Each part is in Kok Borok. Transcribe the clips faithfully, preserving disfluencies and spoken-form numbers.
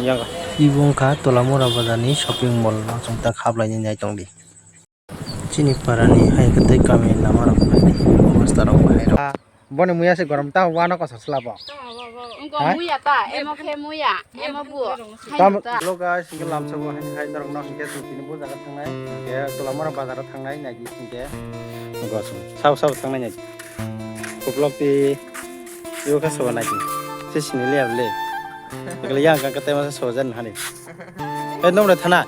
Yang. Ibo wngkha Tolamura bazarni shopping mall, no chwng ta khaplainai naitongdi. Chini parani hai khe tei kamini lama rok naidi, obostha rok bahai rok. Boni muya se gorom ta wano kosa slabo. Wngkha muya ta, emo khe muya, emo bu. Hello guys, hingke lamsa bo hai hai norok no hingke tini bo jaga thangnai, hingke Tolamura bazar o thangnai naidi hingke. Sabo sabo thangnai naidi. Kuplok ti yo ka sabo naidi. Se sini le able. Ekle yang ka kate masa sabo jan hani. Hei, nomre thana.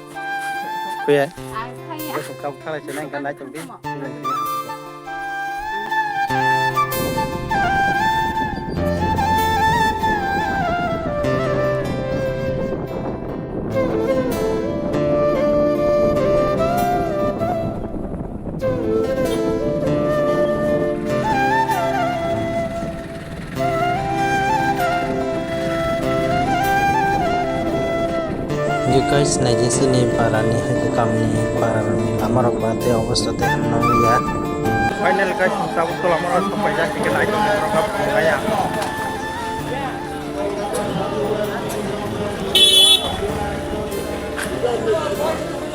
Kuye. Ai, thaya. Bosong kau thalai se nang ka nai tongdi. Hingke guys, naidi chini parani hai khe kamni parani lama rok ba tei obostha tei hamya wngya. Final guys, tabuk Tolamura rok sokpaijak, hingke naitongthok rok phunuknai ang.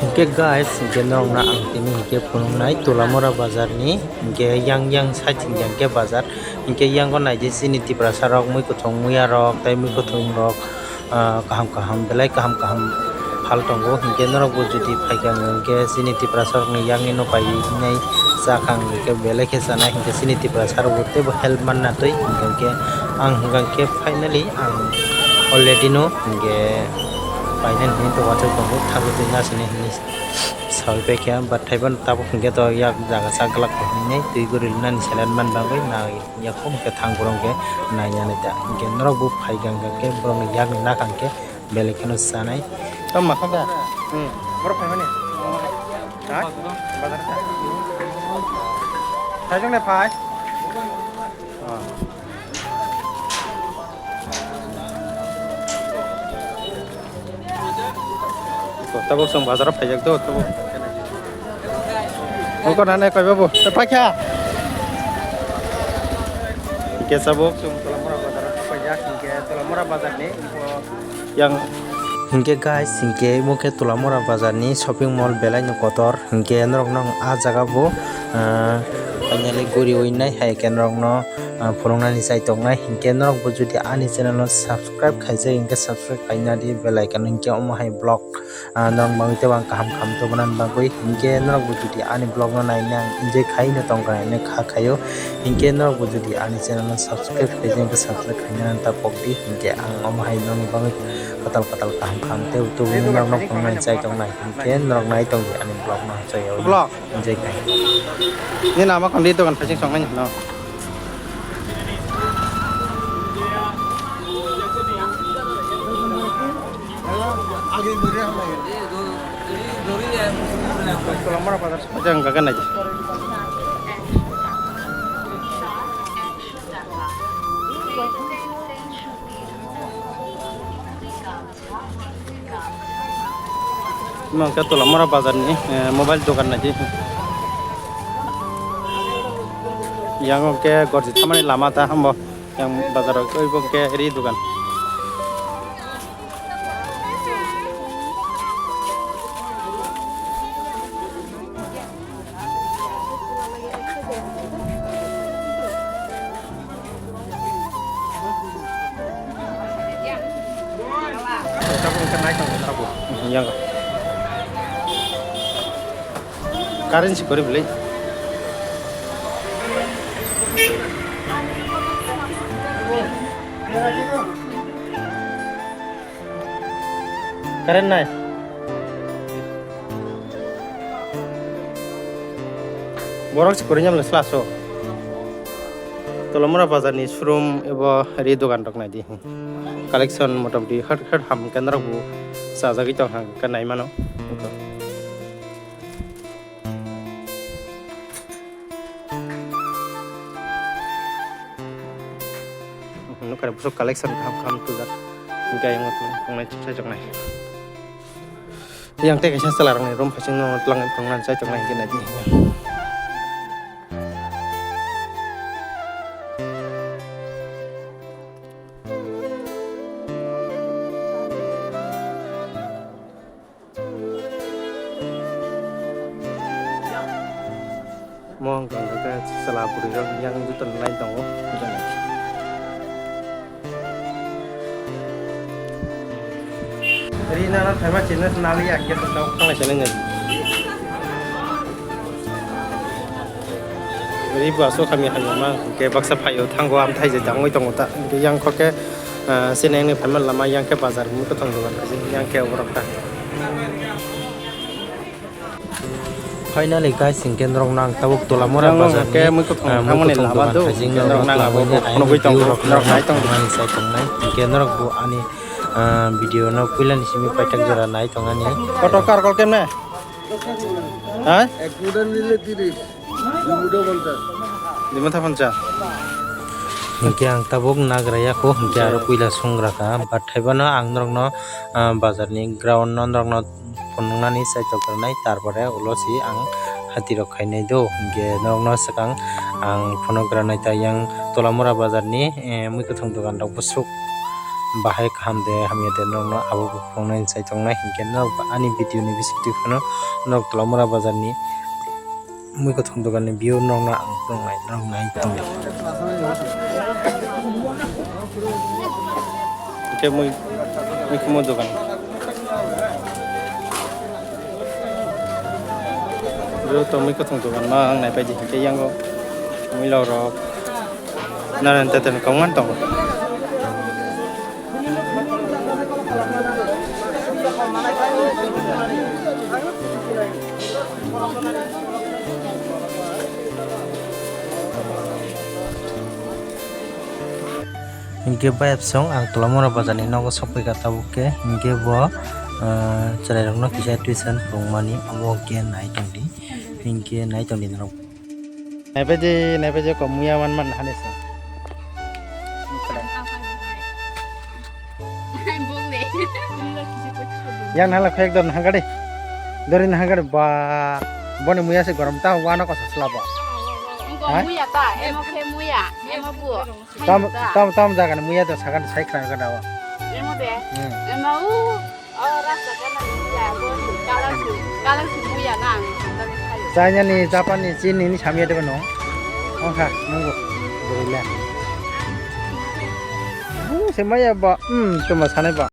Hingke guys, hingke norokno ang tini hingke phunuknai Tolamura bazarni, hingke yang yang side hingke hingke bazar. Hingke yango naidi chini Tiprasa rok mui kuthung muya rok tei mui kuthung rok, ah, kaham kaham belai kaham kaham phal tongo. Hingke norok bo jodi phaikha hingke chini Tiprasa rokni yangni no pai nai chakha hingke belai khe chanai hingke chini Tiprasa rok bo teibo help manna twi hingke ang hingke finally ang already no hingke painani hinwi to wansuk tongo thangwi twi nasini hinwi sawi paikha but thaibo tabuk hingke to yak jaga sak glak hinwi twi guri nani seleng man bagwi nai. Yakhung khe thang borok khe nainani ta. Hingke norok bo phai gang gang khe borokni yakni nakhang khe belai kheno chanai. Tamo makhang da? Hmm. Borok phaimani? Ha? Bazar ta? Thaijwng nai phai? Ah. Tabuk chwng bazar o phaijak do, tabuk. Oko nane koi babu, paikha. Hingke tabuk chwng Tolamura bazar o phaijak, hingke Tolamura bazar ni yang. Hingke guys, hingke imo khe Tolamura bazar ni shopping mall belai no kotor, hingke norok no ah jaga bo, ah, finally guri oi nai hai khe norok no. Ah, phunuknani chai tongnai. Hinkhe norok bo jodi ani channel no subscribe khaijak hinkhe subscribe khaina di, bell icon hinkhe omo hai vlog, ah, norok bagwi tei ang kaham kaham tubunani bagwi. Hinkhe norok bo jodi ani vlog no naina ang enjoy khaino tongkha hinwi kha khaio. Hinkhe norok bo jodi ani channel no subscribe khaijak hinkhe subscribe khaina ta pok di. Hinkhe ang omo hai norokni bagwi kwtal kwtal kaham kaham tei tubunani norok no phunuknani chai tongnai. Hinkhe norok nai tongdi ani vlog no chaywi. Vlog. Jai kai. Ni nama kondi dogan phaising songnai no. Tolamura bazar jang gagan nai. Imo hwnkhe Tolamura bazarni, eh, mobile dogan naidi. Yang hwnkhe gorji thamani lama ta hambo yang bazar o, oibo hwnkhe ri dogan. Yang. Current si koribli. Current nai. Borok se kwrwngya bwle sla so. Tolamura bazar ni showroom ebo ri dogan rok nai di. Collection motamoti hwt hwt ham khe norok bo chajagwi tong kha nai mano. Nukha busuk collection kaham kaham tubujak. Hingke ayang o tongnai chukchai choknai. Yang tei kaisa chwla rokni room phaising no twlang tongna chai choknai hingke naidi. Mo wngkha khe chwla bwrwi rok yang joto nai tongo. Ri nana phaima chini nali ya khe tong tong lai chini ngai. Ri bo aswk hamya hamya ma hwnkhe baksa phaio thango amthai je tangwi tongo ta hwnkhe yang kho khe, ah, chini wngwi phaima lama yang khe bazar mui kwthang dogan khaijak yang khe borok ta. Finally guys, hinkhe norokno ang tabuk Tolamora bazarni, ah, mui kwthang thangmani lama do, hinkhe norokno ang abo phunugwi tongo, norok nai tongo. Hinkhe norok bo ani, ah, video no puilani simi paithak jora nai tongani. Koto kar kol kemne? Ha? Ek muda nile tiris, dui muda ponchas. Dui muda ponchas. Hinkhe ang tabuk nagra yakho, hinkhe aro puila sungra kha, but thaibano ang norokno, ah, bazarni ground no norokno phunuknani chaitok rwnai, tarpore ulo si ang hati rok khainai do, hinkhe norokno swkang ang phunuk rwnai ta yang Tolamora bazarni, eh, mui kwthwng dogan rok bwswk bahai kaham de hamya de norokno abo bo phunuknani chaitok nai, hinkhe norok ani video ni bisingtwi phano norok Tolamora bazarni mui kwthwng dogan ni view norokno ang phunuknai norok nai tongdi. Hinkhe mui, mui khumui dogan. Bro, to mui kwthwng dogan ma ang naipaidi hinkhe yango mui lorok nanan teten kongman tongo. Hinkhe bayapsong ang Tolamora bazarni nogo sokphaikha tabuk khe, hinkhe bo, ah, chwrairokno kisa tuition phurungmani omo khe nai tongdi, hinkhe nai tongdi norok. Naipaidi, naipaidi kok muya man man hani se. Yang nala khek dor nahangkadi. Dori nahangkadi ba boni muya se gorom ta wano kosa slabo. Hai? Muya ta, emo khe muya, emo bu. Tam tam tam jaga ni muya to sagan sai khna ga dawa. Emo de. Hmm. Emo u. Oh, rasta kana ni muya, bo kalang su, kalang su muya na ang tangtani khayo. China ni, Japan ni, Chin ni, ni samya de no. Ongkha nungo. Gorila. Bu se maya ba, hmm, chuma sanai ba.